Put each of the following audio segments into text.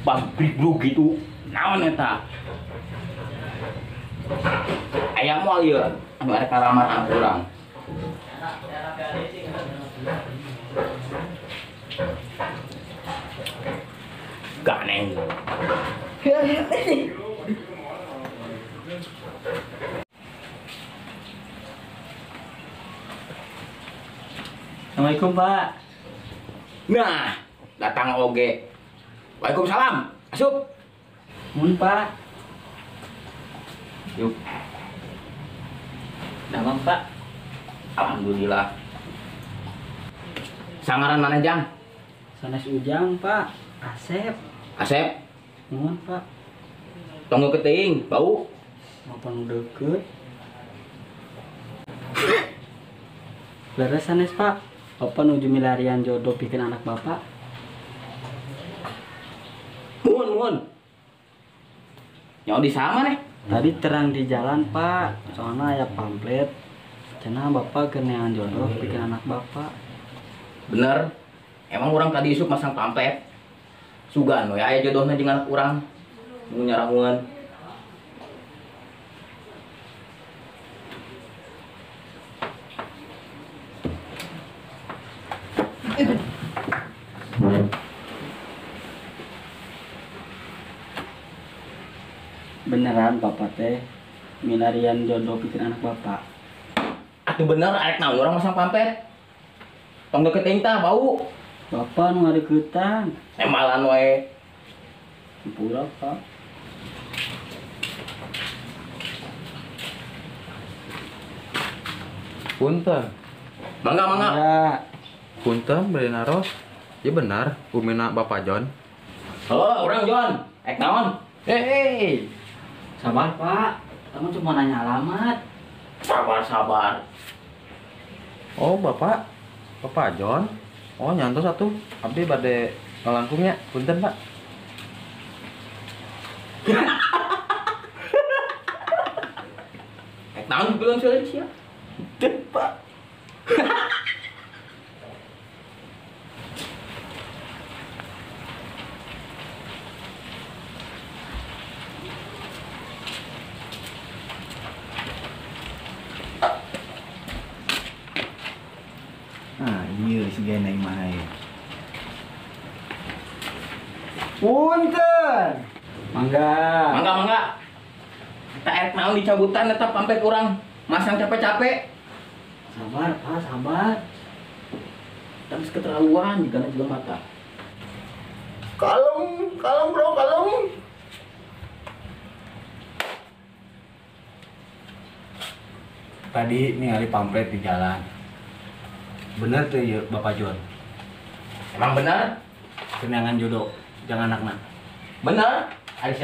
Bang bro gitu. Naon eta? Aya moal ieu anu arek ngalamar anak urang. Ganeng. Assalamualaikum, Pak. Nah, datang oge. Waalaikumsalam. Asup. Mun, Pak. Yuk. Damang, Pak. Alhamdulillah. Sangaran mana, Jang? Sanes Ujang, Pak. Asep. Asep? Mun, Pak. Tonggo keteuing, bau. Mapan deket. Leres sanes, Pak. Bapak nuju milarian jodoh bikin anak bapak. Muhun, muhun. Nyawa di sama nih. Tadi terang di jalan, Pak. Soalnya aya pamflet. Cenah bapak kenean jodoh bikin anak bapak. Bener. Emang orang tadi isuk masang pamflet. Sugan we aya jodohna jeung anak urang. Nu nyarahungan. Beneran bapak teh milarian jodoh bikin anak bapak. Atuh bener arek naon urang masang pamflet. Tong deket aing tah bau. Bapak nu ngadeuketan. Embalan wae. Hampura, Pak. Punten. Mangga, mangga. Ya. Punten bade naros. Ya benar, umina Bapak John. Oh, urang John. Ek naon? Hei. Sabar, Pak. Kamu cuma nanya alamat. Sabar, sabar. Oh, Bapak. Bapak John. Oh, nyantos atuh. Abdi bade ngalangkungnya. Punten, Pak. Ek naon bilang seueur sia? Teu, Pak. Ah, iya si Gena imah ieu. Punten. Mangga. Mangga, mangga. Kita erek naon dicabutan eta pamflet urang. Masang capek-capek. Sabar, Pak, sabar. Tapi keterlaluan jigana jelema mata. Kalem, kalem bro, kalem. Tadi ningali pamflet di jalan. Bener tuh ya Bapak John. Emang bener? Kenangan jodoh, jangan anakna. Bener?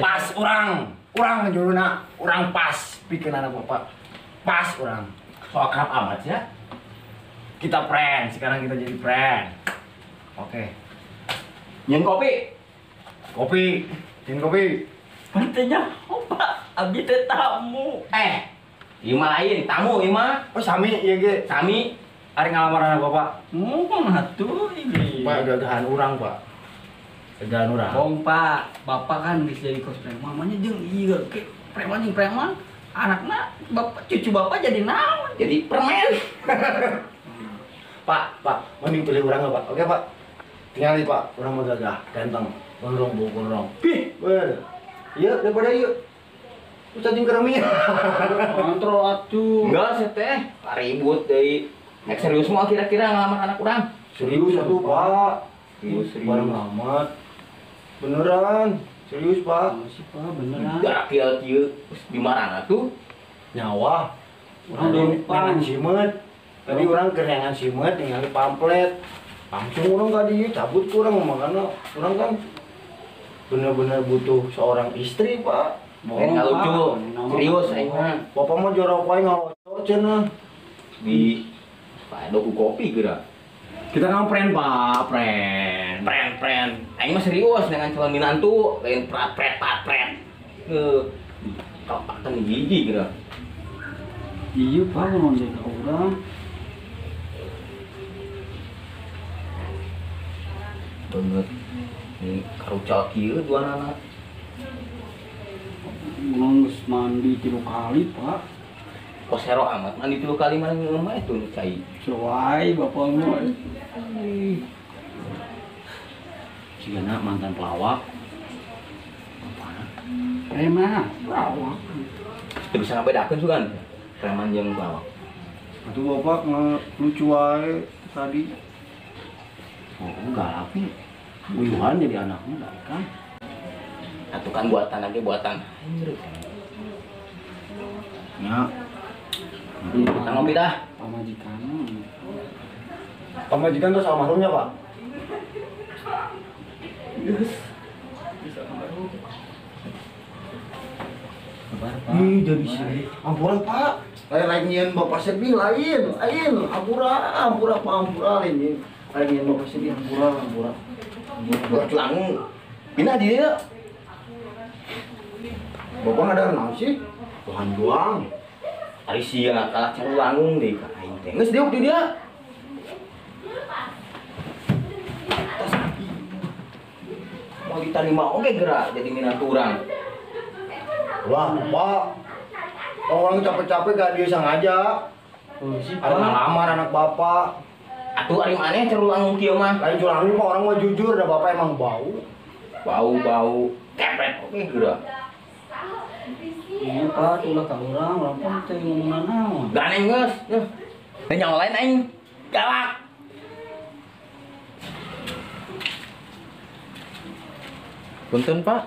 Pas orang, orang jodohna, orang pas bikin anak bapak. Pas orang. So akrab amat ya? Kita friend, sekarang kita jadi friend. Oke. Nyen kopi. Kopi, nyen kopi. Pentingnya, oh Pak, abdi teh tamu. Ieu mah lain, tamu ieu mah. Oh sami ieu ge. Sami. Ari ngalamar anak bapak. Ngomong atuh ini. Pak, gagahan urang, Pak. Gagahan urang. Bong, Pak. Bapak kan geus jadi kos preman, mamanya jeung ieu ke preman jeung preman. Anakna bapak cucu bapak jadi naon? Jadi permen. Pak, Pak, mending pilih urang Pak. Oke, Pak. Tinggal Pak, urang mah gagah, ganteng, gondrong, bau gondrong. Ih, bener. Iya, daripada ieu. Ustaz jeung keremi. Kontrol atuh. Enggak sih teh, ribut deui. Nek serius mau kira-kira ngalamar anak urang? Serius atuh, Pak. Serius, serius. Bareng amat. Beneran, serius, Pak. Masih, Pak, beneran. Garakil kieu geus di marana tuh? Nyawa. Urang lupa simeut. Tadi urang kerengan simeut ningali pamflet. Langsung urang ka dieu cabut ku urang makana urang kan bener-bener butuh seorang istri, Pak. Bohong nggak lucu. Serius aing mah. Bapak mah jorok wae ngalocok cenah. Di Pak doku kopi geura. Kita kan friend, Pak, friend. Friend, friend. Aing mah serius dengan calon minantu, lain prat pret pat pret. Kapakan gigi geura. Iya, Pak, ngomong ka urang. Banget. Ini karucal kieu duanana. Urang geus mandi 3 kali, Pak. Kok sero amat mandi 3 kali mana ngeumah itu nu cai. Coai bapak mah. Sigana mantan pelawak. Apaan? Preman, pelawak. Teu bisa ngabedakeun sugan. Preman jeung pelawak. Atuh bapak ngelucu wae tadi. Oh, galak nih. Uyuhan jadi anaknya baik kan. Atuh kan buatan lagi buatan. Anjir. Ya. Kita ngopi dah. Pamajikan. Pamajikan tuh sama almarhumnya, Pak? Yes. Bisa almarhum. Sabar, Pak. Ih, jadi sih. Ampura, Pak. Lain-lain nyieun Bapak sedih lain. Lain, ampura, ampura, Pak, ampura lain nyieun. Lain nyieun Bapak sedih, ampura, ampura. Buat langung. Pindah di dieu. Bapak nggak ada naon sih? Tuhan doang. Ari sia kalah cari langung deui ka aing teh. Geus diuk di dieu. Mau diterima oge gerak jadi minantu urang. Wah, Pak. Orang capek-capek gak dia sengaja. Oh, sih, Ada ngalamar anak bapak. Atuh ari maneh cari langung kieu mah. Lain curang Pak, orang mah jujur dah bapak emang bau. Bau-bau kepet oge gerak. Iya, Pak, ulah ka urang, urang pun teh ngomong naon. Ganeng geus. Teh nyawa lain aing. Galak. Punten, Pak.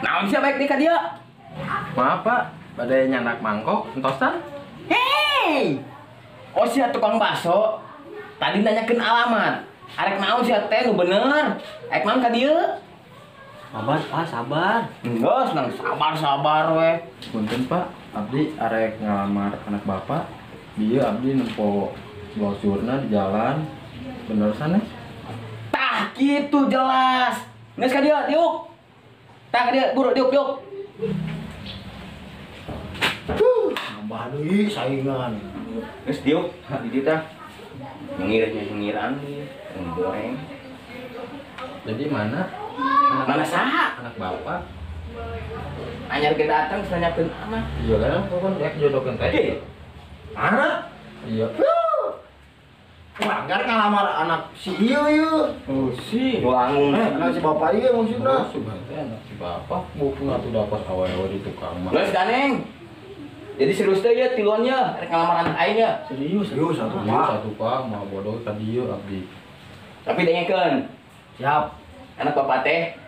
Naon sia baik deui ka dieu? Maaf, Pak. Bade nyandak mangkok entosan. Hei. Oh sia tukang bakso. Tadi nanyakeun alamat. Arek naon sia teh nu bener? Arek naon ka dieu? Sabar, Pak, sabar. Geus nang sabar-sabar we. Punten, Pak. Abdi arek ngalamar anak bapak. Dieu abdi nempo brosurna di jalan. Bener sanes? Tah kitu jelas. Geus ka dieu, diuk. Tah ka dieu, buru diuk, diuk. Nambah deui saingan. Geus diuk di dieu tah. Nyengir-nyengiran goreng. Jadi mana? Mana saha? Anak bapak. Anyar ge datang nanyakeun anak. Iya lah, kan rek jodohkeun teh. Anak? Iya. Langgar ngalamar anak si ieu ieu. Oh, si. Langung. Anak si bapak ieu maksudna. Oh, sugan teh anak si bapak. Buku atuh dapat awewe di tukang mah. Geus ganeng. Jadi serius teh ieu tiluan ye, rek ngalamar anak aing ye. Serius, serius atuh Pak. Pak. Atuh Pak, mah bodoh ka dieu abdi. Tapi dengekeun. Siap. Anak bapak teh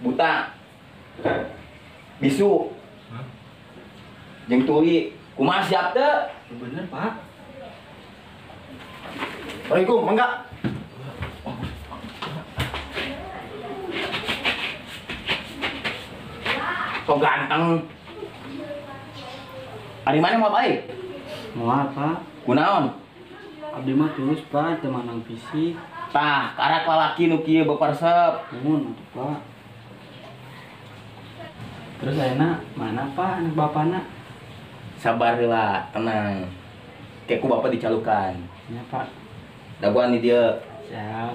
buta, bisu, jeung tuli. Kumaha siap teu? Bener, Pak. Assalamualaikum, mangga. So ganteng. Ari mana mau balik? Moal, Pak. Kunaon? Abdi mah tulus, Pak, teu manang fisik. Tah, karak lalaki nu kieu baparesep. Nuhun atuh, Pak. Terus ayeuna mana, Pak, anak bapana? Sabar heula, tenang. Ke ku bapak dicalukan. Nya, Pak. Dagoan di dieu. Siap.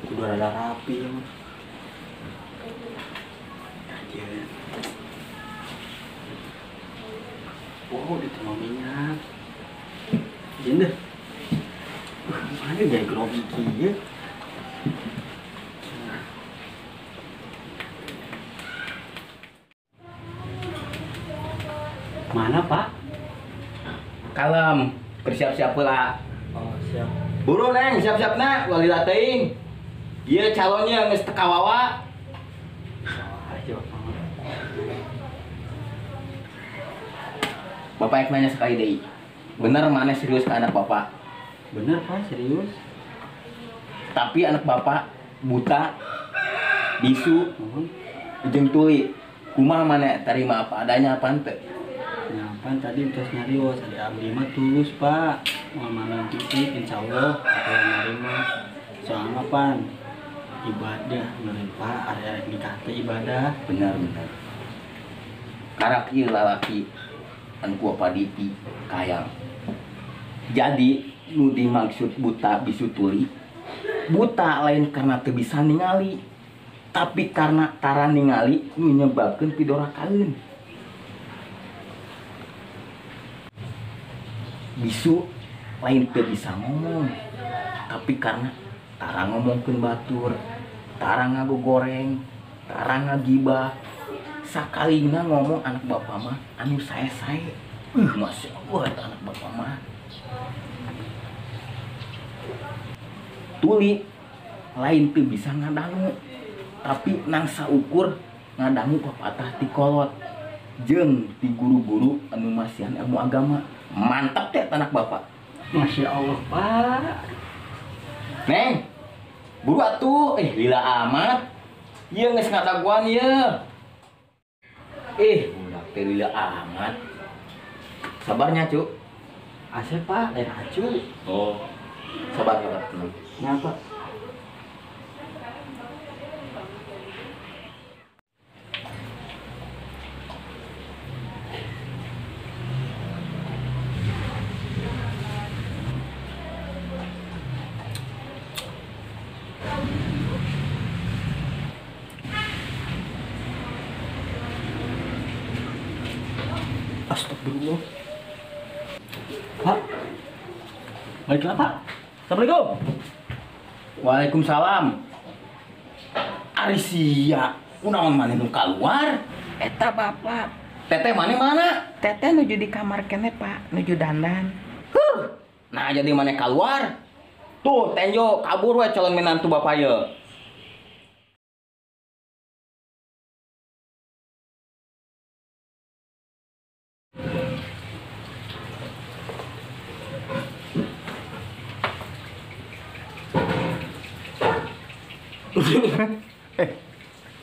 Kudu rada rapi ya mah. Kajian. Oh, dituang minyak. Izin deh. Mana gaya grogi kieu? Mana, Pak? Kalem, bersiap-siap pula. Oh, siap. Buru neng, siap-siap na, ulah lila teuing. Ieu calonnya geus teu kawawa. Ayo, Bapak yang nanya sekali deui. Bener mana serius ke anak bapak? Bener, Pak, serius. Tapi anak bapak buta, bisu, jeung tuli. Kumaha mana terima apa adanya apa henteu? Nah, pan tadi terus nyarios, ada abdi mah tulus, Pak. Mau mana fisik insyaallah atau nerima. Soalnya pan ibadah meureun Pak, area nikah teh ibadah. Benar, benar. Karak ieu lalaki anu ku Bapak Dipi kayang. Jadi nu dimaksud buta bisu tuli, buta lain karena teu bisa ningali, tapi karena tara ningali nu nyebabkeun pidorakaeun. Bisu lain teu bisa ngomong, tapi karena tara ngomongkeun batur, tara ngagogoreng, tara ngagibah, sakalina ngomong anak bapak mah anu sae-sae. Masya Allah eta anak bapak mah. Tuli lain teu bisa ngadangu, tapi nang saukur ngadangu pepatah ti kolot jeung ti guru-guru anu masihan ilmu agama. Mantap teh anak bapak. Masya Allah Pak. Neng, buru atuh, lila amat. Ieu geus ngadaguan ieu. Budak teh lila amat. Sabarnya, Cu. Asep Pak, lain acu. Oh. Sabar, sabar, tenang. Kenapa? Astagfirullah. Pak. Baiklah, Pak. Assalamualaikum. Waalaikumsalam. Ari sia, kunaon maneh nu kaluar? Eta bapak. Teteh maneh mana? Teteh nuju di kamar kene, Pak, nuju dandan. Huh. Nah, jadi maneh kaluar? Tuh, tenjo kabur we calon menantu bapak ye.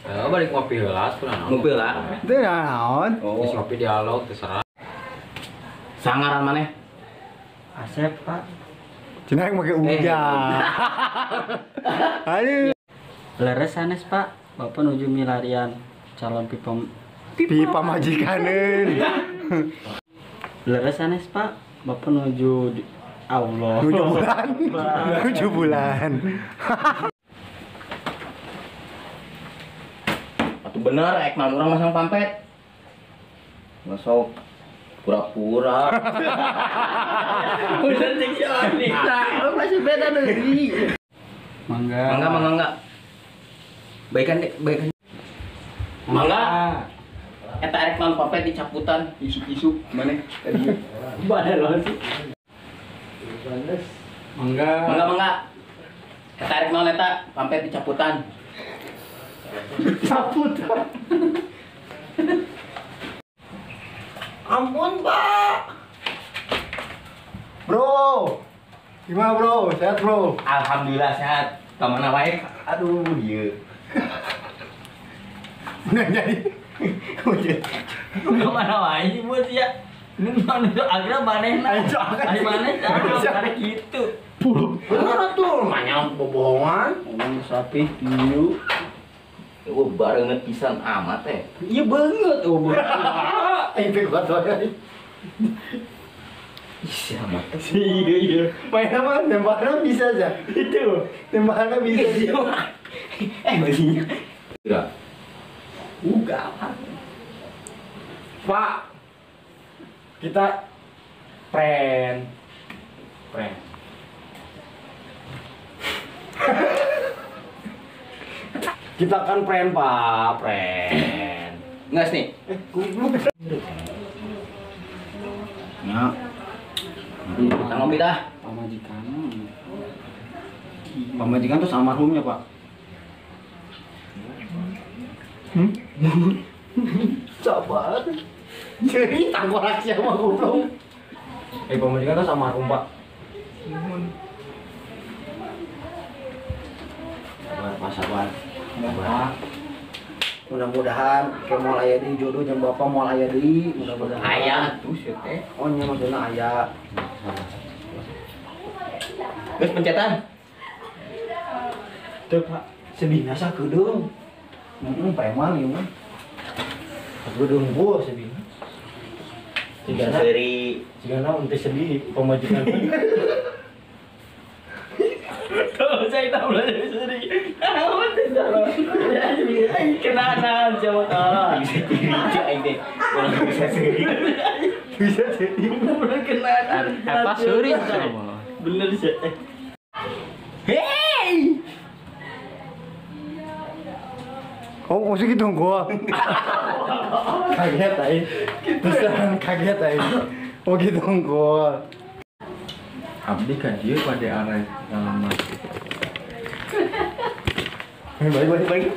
Ya, balik ngopi heula kunaon? Ngopi heula. Teu naon? Oh, geus ngopi dialog terserah. Sangaran maneh? Asep, Pak. Cenah make hujan. Aduh. Leres sanes, Pak. Bapak nuju milarian calon pipa majikaneun. Leres sanes, Pak. Bapak nuju Allah. Nuju bulan. Nuju bulan. Bener, ek naon urang masang pampet. Masuk pura-pura. Udah cek si Oni. Nah, masih beda deui. Mangga. Mangga, mangga enggak. Baikan deh, baikan. Mangga. Eta erek naon pampet dicaputan, isuk-isuk maneh tadi. Bada lawan sih. Mangga. Mangga, mangga. Eta erek naon eta pampet dicaputan. Caputan. Ampun, Pak. Bro. Gimana, Bro? Sehat, Bro? Alhamdulillah sehat. Ka mana wae? Aduh, ieu. Bener jadi. Ka mana wae sih, Bos ya? Ini mana agra manehna. Ari maneh ari kitu. Bener tuh, banyak bobohongan. Ngomong sapi tiu. Wah, barengan pisan amat teh. Iya banget, oh Itu kuat banget. Ih, amat. Iya, iya. Main apa? Tembakannya bisa aja. Itu. Tembakannya bisa. Basinya. Enggak. Uga. Pak. Kita prank. Prank. Kita kan prank, Pak, prank. Nggak nih. Goblok. Nah. Kita ngopi dah. Pamajikan. Pamajikan tuh almarhumnya, Pak. Sabar. Jadi tangkorak siapa goblok? Pamajikan tuh almarhum, Pak. Sabar, Pak, sabar. Sabar. Mudah-mudahan kayak mau aya deui jodoh jeung bapak mau aya deui, mudah-mudahan. Aya tuh sih teh. Oh nya maksudna aya. Geus pencetan. Teu, Pak. Sedihna sakedeung. Heeh, preman ieu mah. Sakedeung gua sedihna. Bisa seuri. Jigana untuk sedih pemajikan. Tuh, saya tahu lah sedih. Apa sih tahu? Kenalan siapa tahu. Bisa ciri aing teh. Urang bisa seuri. Bisa sedih. Bener kenalan. Apa seuri sama? Bener sih. Hey! Oh, maksudnya gitu gua. Kaget aing. Terus kaget aing. Oh gitu gua. Abdi ka dieu bade arek ngalamar. Balik balik balik.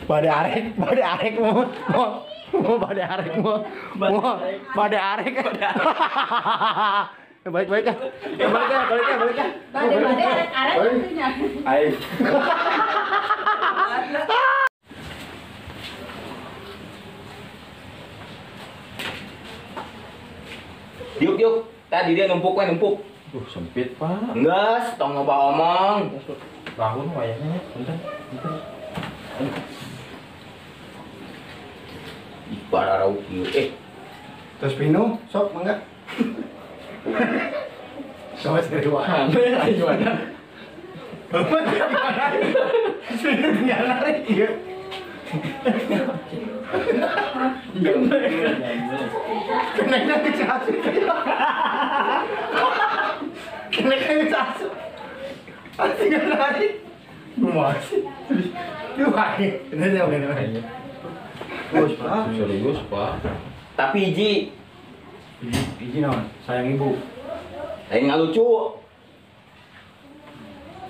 Bade arek mau bade arek mau bade arek. Balik balik ya. Balik ya, balik ya, balik ya. Bade arek-arek tentunya. Aing. Diuk diuk, tadi dia numpuk we numpuk. Sempit, Pak. Geus, tong loba omong. Bangun wayahnya, punten. Punten. Ih, bararau kieu eh. Terus minum, sok mangga. Sama seri wae. Aneh gimana? Tinggal narik ieu. Kena satu. Kena satu. Tinggal narik. Masih. Dua. Ini dia begini. Terus Pak, serius Pak. Tapi hiji. Hiji naon? Sayang ibu. Lain ngalucu.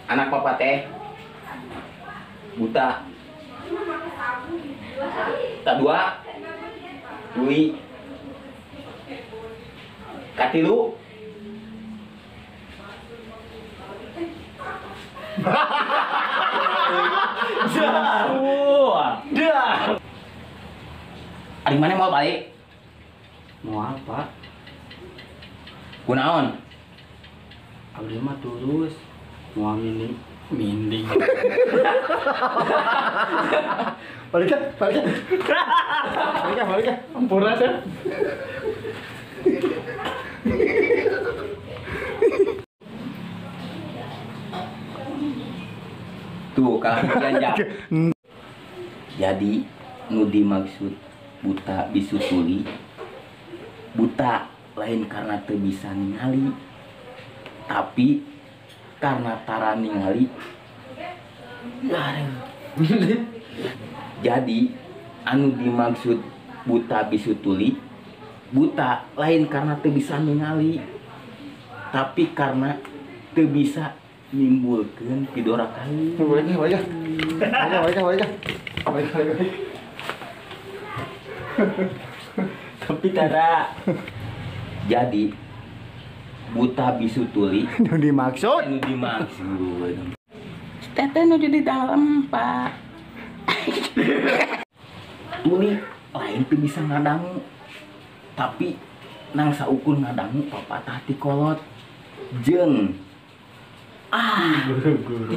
Anak papa teh buta. Tak dua. Tuli. Katilu. Dah. Ari mana mau balik? Mau apa? Kunaon? Abdi mah tulus. Mau mini minding. Balik ya, balik ya. Balik ya, balik ya. Ampura ya. Tuh kalau ganja. Jadi nu dimaksud buta bisu tuli, buta lain karena teu bisa ningali, tapi karena tara ningali. Jadi anu dimaksud buta bisu tuli, buta lain karena teu bisa ningali, tapi karena teu bisa nimbulkeun pidorakaeun. Balik balik. Balik balik. Balik balik. Tapi tara. Jadi buta bisu tuli nu dimaksud. Nu dimaksud. Teteh nuju di dalam, Pak. Tuli lain teu bisa ngadangu. Tapi nang saukur ngadangu papatah ti kolot. Jeung guru-guru.